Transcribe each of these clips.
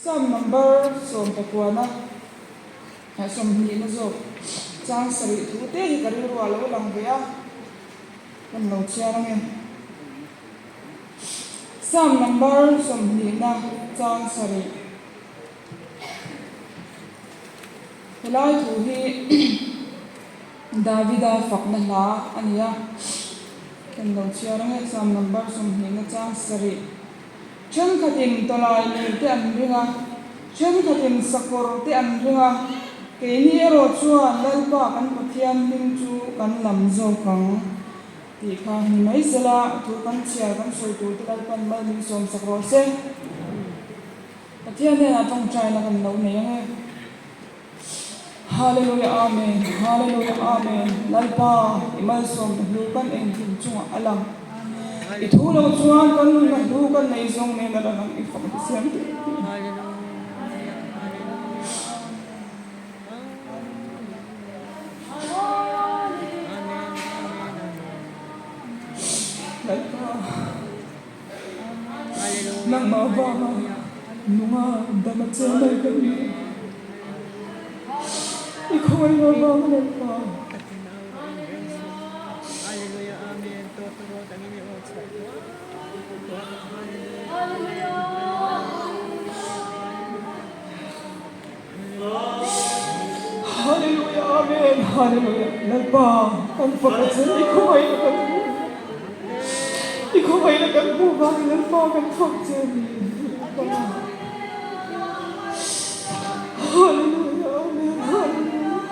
Psalm number sawmpakuana eh sawmhnihna zawk chang sarih thu te hi ka rilru ah lo lang ve a, kan lo chhiar ange. Psalm number sawmhnihna chang sarih. Helai thu hi Davida fakna hla a ni a, kan lo chhiar ange Psalm number sawmhnihna chang sarih. Thenkhatin tawlai lir te an ring a, thenkhatin sakawr te an ring a, keini erawh chuan Lalpa kan Pathian hming chu kan lam zawk ang tih kha ni mai sela, thu kan chhiar kan sawi tur te Lalpan mal min sawm sak rawh se. Pathian hnenah tawngtaina kan lo nei ang e. Hallelujah Amen Hallelujah Amen Lalpa i malsawmna hlu kan engkim chungah a lang I thu lo chuan kan nunna hlu kan nei zawng nen a lang ang i fak te siam teh Lalpa Nangmah vanga nunga dam a che mai ka ni. I khawngaihna vanga Lalpa. Hallelujah Amen Hallelujah Lalpa kan fak a che i khawngaihna kan hmuh i khawngaihna kan hmuh vangin Lalpa kan fak che a ni Lalpa Hallelujah Amen Hallelujah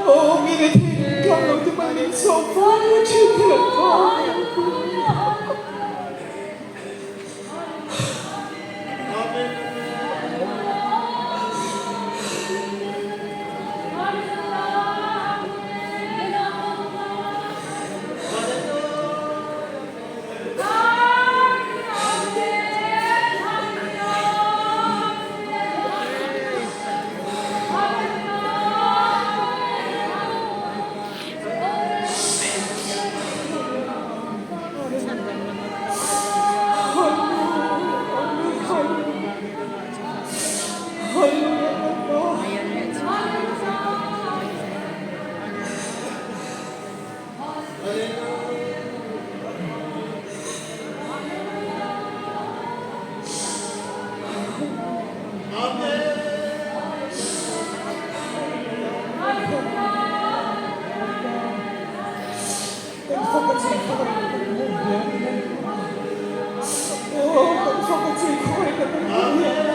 Aw mi rethei tlang lo te mai min sawm fo thin hi Lalpa Kan fak a che khaw kan hmuh hian Aw kan fak a che khaw kan hmuh hian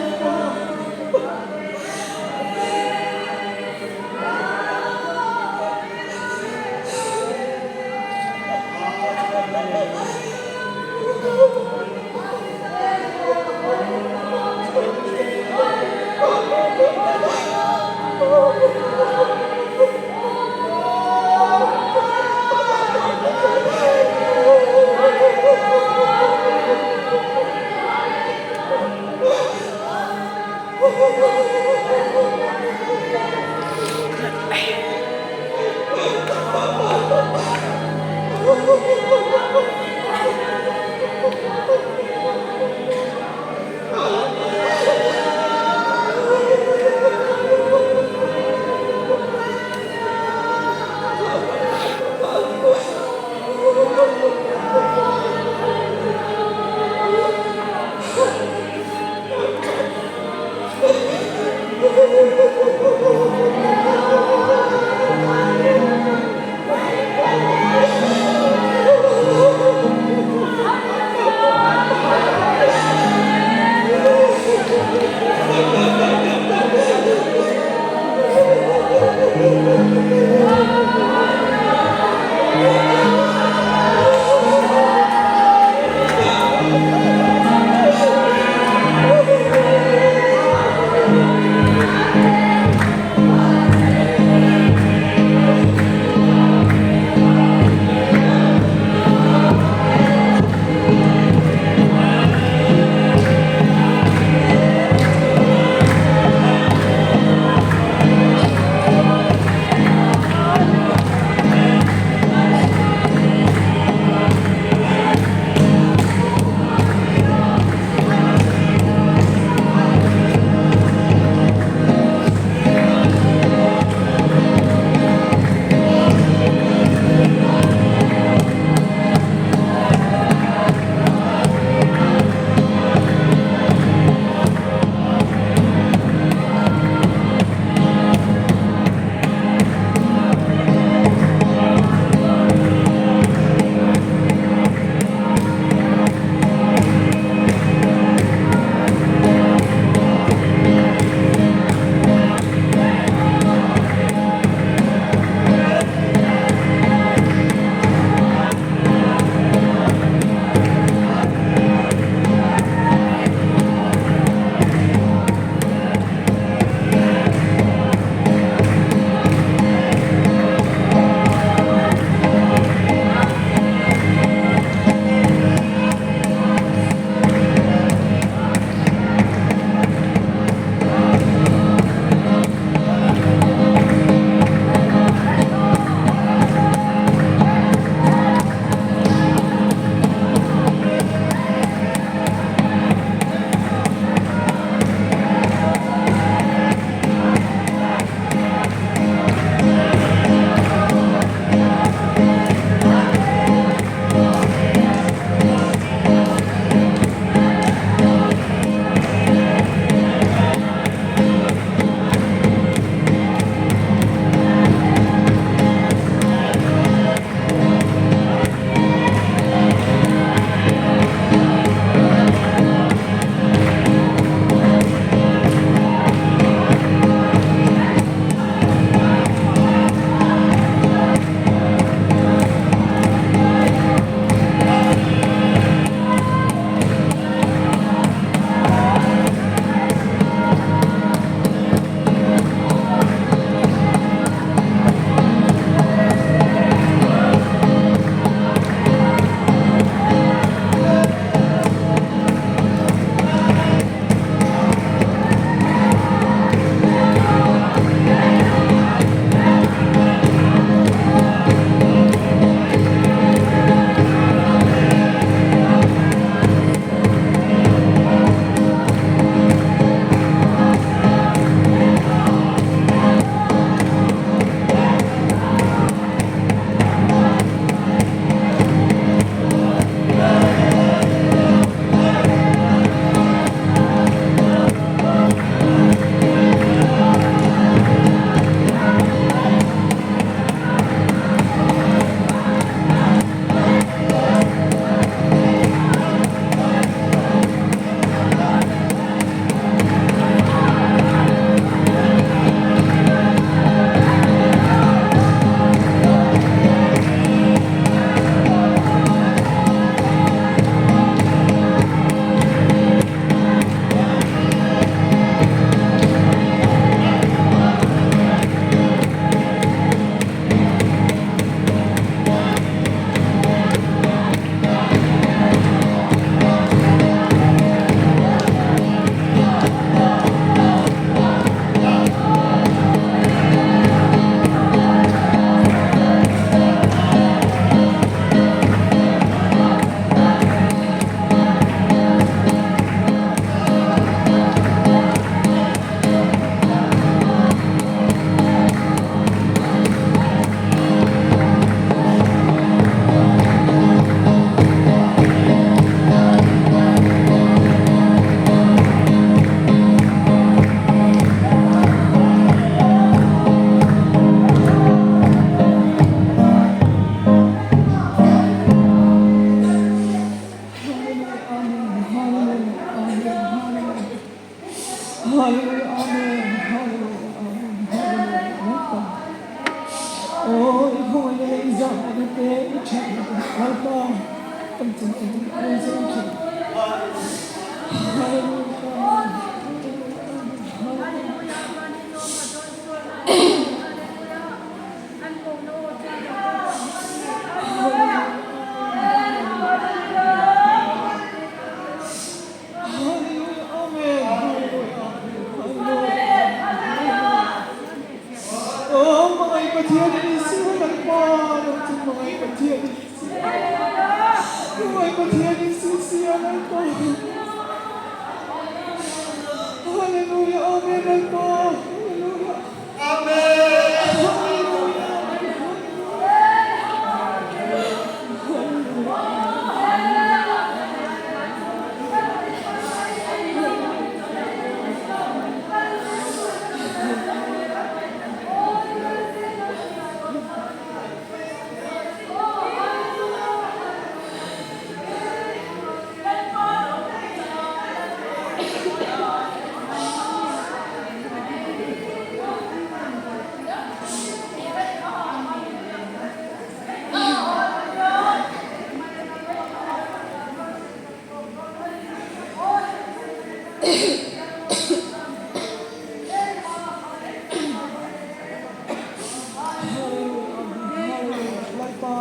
Hallelujah Amen Hallelujah Amen Hallelujah Lalpa Aw i khawngaihna leh i zahna te i thatna te Lalpa kan chung a ding a zel thin Hallelujah Amen Hallelujah Amen Hallelujah. Hallelujah Amen Hallelujah Hallelujah Aw hmangaih Pathian i ni si Lalpa nang chu hmangaih Pathian i ni si Hmangaih Pathian i si si a Lalpa Hallelujah Amen Lalpa Hallelujah Amen Hallelujah Lalpa,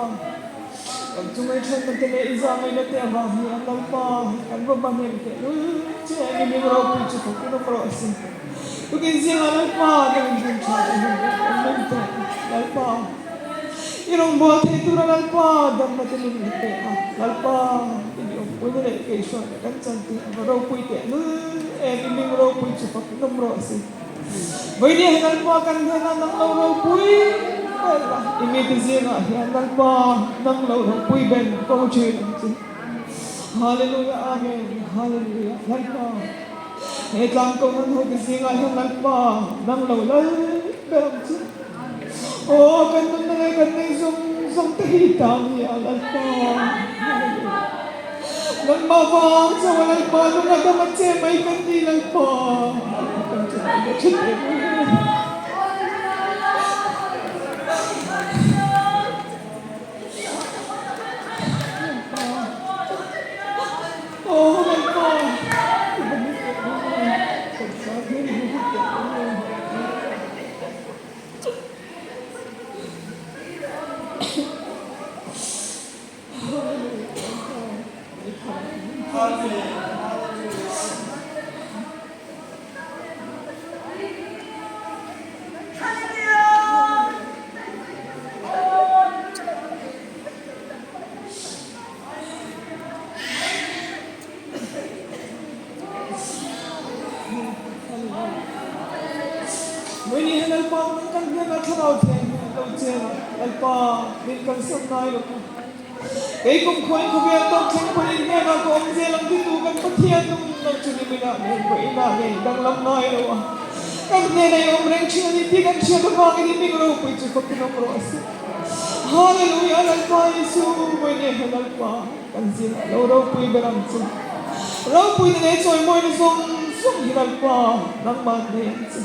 kan chunga i ṭhenna te leh i zahngaihna te avang hian Lalpa, kan va hmahnem teh lul che a ni min ropui chu fakin awm rawh se. Tukin zingah Lalpa kan inhlim ṭha leh hun reng awm reng teh Lalpa. I rawngbâwl thei tura Lalpa damna te min la pe a, Lalpa i mi awmpuina leh keihruaina kan chan tih a va ropui teh lul em, i ming ropui chu fak in awm rawh se. Vawinia hi Lalpa kan hnenah nang lo ropui ber la, i mite zingah hian Lalpa nang lo ropui ber ko thin ang che. Hallelujah Amen Hallelujah Lalpa he tlang ko nan hote zingah hian Lalpa nang lo lal ber ang che. Aw kan nunna leh kan nei zawng zawng te hi ta ni a Lalpa. Hallelujah. Nangmah vang chauh a Lalpa nung a dam a che mai kan ni Lalpa. Kan che mai ka thin em. Aw Lalpa. Kan sa hian Mawini hi Lalpa nang kan hnenah thlarau thiang hian a lo chen a, Lalpa min kalsan ngai lo ka. Kei kum khuain khawvel tawp thleng pawhin hnenah ka awm zel ang titu kan Pathian nung lo chu ni minah ngei vawiinah ngei danglam ngai lo a. Kan hnenah i awm reng thin a ni tih kan hriat avangin i ming ropui chu fakin awm rawh se. Hallelujah Lalpa Isu vawiin he Lalpa. Kan zingah lo ropui ber ang che. Ropuina leh chawimawina zawng zawng hi Lalpa nangmah nei ang che.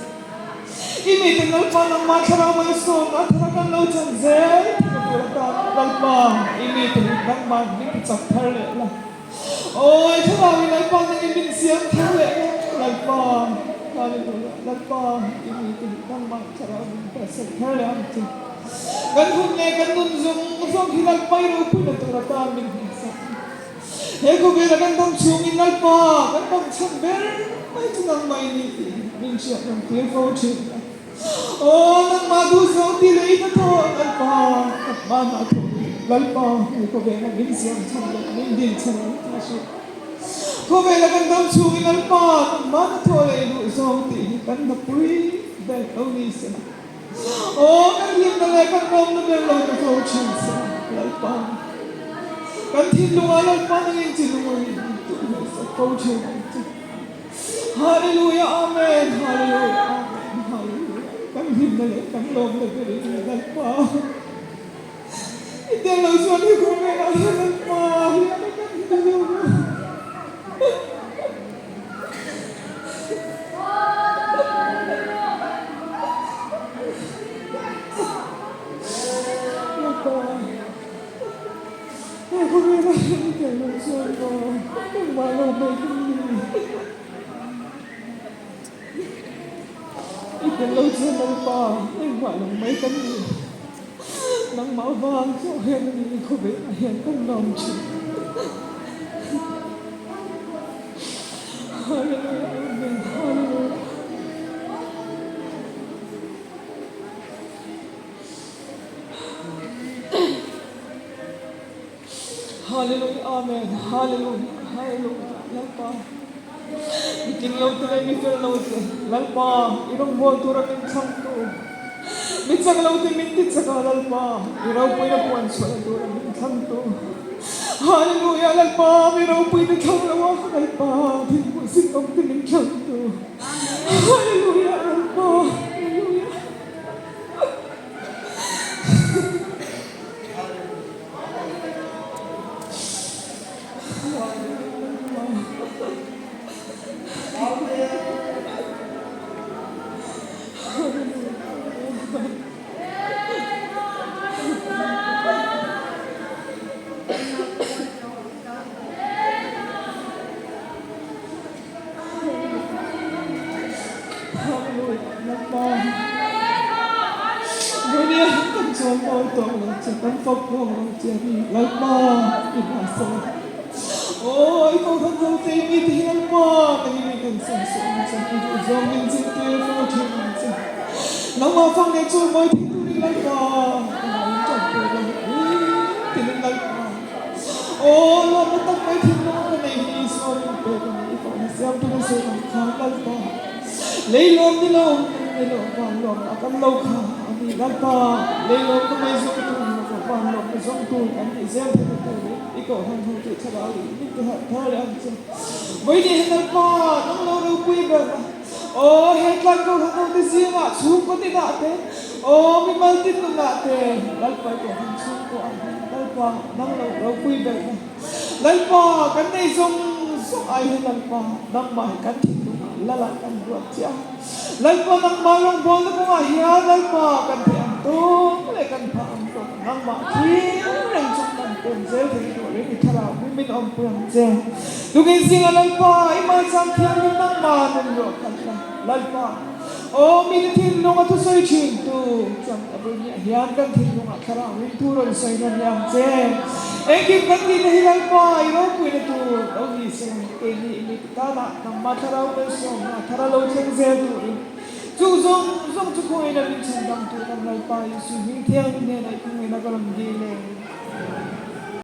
I miten Lalpa nangmah thlarau malsawm a thara kan lo chan zel theihna tur atan Lalpa i mite hi nangmah min ti chak thar leh la. Awi thlarauin Lalpa nangin min siam thar leh la Lalpa Hallelujah Lalpa i mite hi nangmah thlarau min kalsan thar leh ang che. Kan hun leh kan nun zawng zawng hi Lalpa i ropuina tur atan min hmuhsak a. He khawvela kan dam chhungin Lalpa kan dam chhan ber mai chu nangmah i ni tih hi min hriat rawn tir fo thin a. Aw nangmah duh zawng tih leh i hnathawh Lalpa kan hmanah thawh hi Lalpa he khawvela min siam chhan leh min din chhan ang tih a hriat. Khawvela kan dam chhungin Lalpa nangmah hnathawh leh i duh zawng tih hi kan hnapui ber lo ni sela. Aw kan hlimna leh kan lawmna ber lo ni fo thin se Lalpa. Kan thinlungah Lalpa nangin chi lungawih min tuh leh sak fo thin ang che. Hallelujah Amen Hallelujah Amen Hallelujah Kan hlimna leh kan lawmna ber in ni Lalpa. I tel lo chuan hi khawvelah hian Lalpa hian a kan hmu zo lo. tel lo chuan Lalpa engmah lo mai kan ni. Nangmah vang chauh hian a ni khawvelah hian kan lawm thin. Hallelujah Amen Hallelujah. Hallelujah Amen Hallelujah Hallelujah Lalpa mi tling lo te leh mi fel lo te Lalpa i rawngbawl tura min chhang tu mi chak lo te min ti chak a Lalpa i ropuina puan chhuahna tura min thlang tu Hallelujah Lalpa mi ropui te thlang lo a Lalpa thinpui sin awm te min thlang tu Hallelujah Lalpa Hallelujah. Leilawm ni lo, ni lo, vanlawm a kan lo kha a ni. Lalpa, leilawm na mai zawng tur ni lo, vanlawm na zawng tur kan tih zel theihna turin i kohhran ho tih thlarau i min ti harh thar leh ang che. Vawiin hi Lalpa, nang lo ropui ber a. Aw, he tlai kohhran ho te zingah chhungkaw tinah te, aw, mimal tin nunah te, Lalpa i kohhran chhungkaw ang hian Lalpa, nang lo ropui ber a. Lalpa, kan nei zawng zawng ai hi Lalpa, nangmah hi kan thinlungah lal ah kan ruat che a. Lalpa, nangmah rawngbawlna kawngah hian Lalpa, kan theih ang tawk leh kan phah ang tawk nangmah thil reng chung kan pawm zel thei turin i thlarau hi min awmpui ang che. Tukin zingah Lalpa, i hmaichang thianghlim nangmah nun ruah khalh la, Lalpa. Aw mite thinlunga thusawi thintu chuan ka bul hniah hian kan thinlungah thlarau in thu rawn sawi nawn leh ang che. Engkim kan tihna hi Lalpa i ropuina tur lo ni se, keini i mite tanah nangmah thlarau malsawmna thar a lo thleng zel turin chu zawng zawng chu khawiin a min chhan dang tur kan Lalpa Isu hming thianghlim hnenah i khawngaihin a ka rawn dil e.